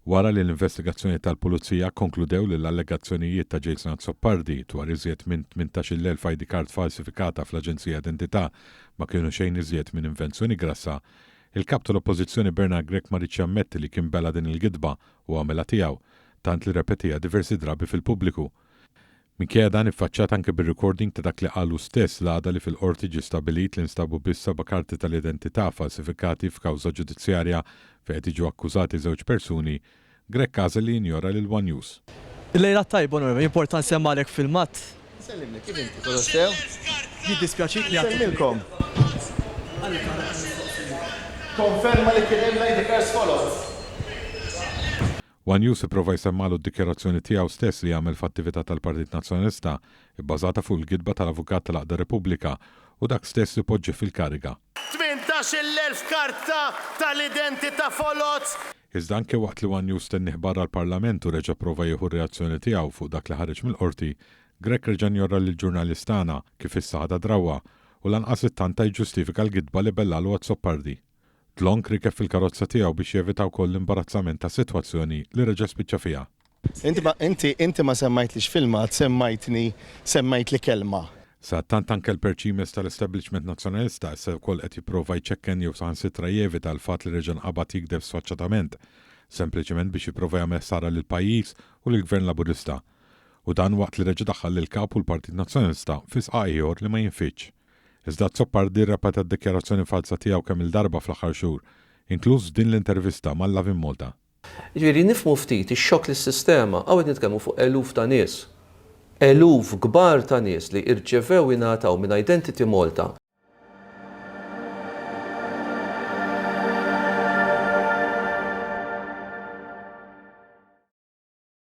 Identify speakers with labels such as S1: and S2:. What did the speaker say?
S1: Wara li l-investigazzjoni tal-Pulizija kkonkludew li l-allegazzjonijiet ta' Jason Azzopardi dwar iżjed minn 18,000 ID card falsifikata fl-Aġenzija Identità ma kienu xejn iżjed minn invenzjoni grassa, il-Kap tal-Oppożizzjoni Bernard Grech ma riedx jammetti li kien bela' din il-gidba u għamilha tiegħu, tant li rrepetiha diversi drabi fil-pubbliku. Minkejja dan iffaċċat anke bir-recording ta' dak li qal hu stess l-għada li fil-Qorti ġie stabbilit li nstabu biss seba' karti tal-identità falsifikati f'kawża ġudizzjarja fejn qed jiġu akkużati żewġ persuni, Grech għażel li jinjora lil one News.
S2: Il-lejla t-tajba Onorevoli, important nsemmalek filmat.
S3: Nsellimlek, kif inti? Kollox sew?
S2: Jiddispjaċik li għadtek.
S3: Nsellmilkom. Konferma li kien hemm l-ID cards foloz.
S1: One News ipprova jsemmalu d-dikjarazzjoni tiegħu stess li għamel f'attività tal-Partit Nazzjonalista, ibbażata fuq il-gidba tal-avukat tal-Għaqda Repubblika u dak stess li poġġieh fil-kariga.
S4: 18,000 karta tal-identità foloz.
S1: Iżda anke waqt li One News stennieh barra l-Parlament u reġa' pprova jieħu r-reazzjoni tiegħu fuq dak li ħareġ mill-Qorti, Grech reġa' njorra lill-ġurnalist tagħna, kif issa ħadha drawwa, u lanqas ittanta jiġġustifika l-gidba li bellagħlu Azzopardi. Dlonk rikeb fil-karozza tiegħu biex jevita wkoll l-imbarazzament tas-sitwazzjoni li reġa' spiċċa fiha.
S3: Inti ma, inti, inti ma semmajtlix filmat, semmajtni, semmajtli kelma.
S1: Sadattant anke l-perċimes tal-establishment Nazzjonalista issa wkoll qed jipprova jċekken jew saħansitra jevita l-fatt li reġa' nqabad jigdeb sfaċċatament, sempliċement biex jipprova jagħmel ħsara lill-pajjiż u lill-Gvern Laburista. U dan waqt li reġa' daħħal lill-Kap u l-Partit Nazzjonalista fi sqaq ieħor li ma jinfidx. Iżda Azzopardi rrepeta d-dikjarazzjoni falza tiegħu kemm-il darba fl-aħħar xhur, inkluż f'din l-intervista ma' Lovin Malta.
S5: Jiġifieri nifhmu ftit ix-xokk lis-sistema, hawn qed nitkellmu fuq eluf ta' nies. Eluf kbar ta' nies li irċevew ingħataw minn Identity Malta.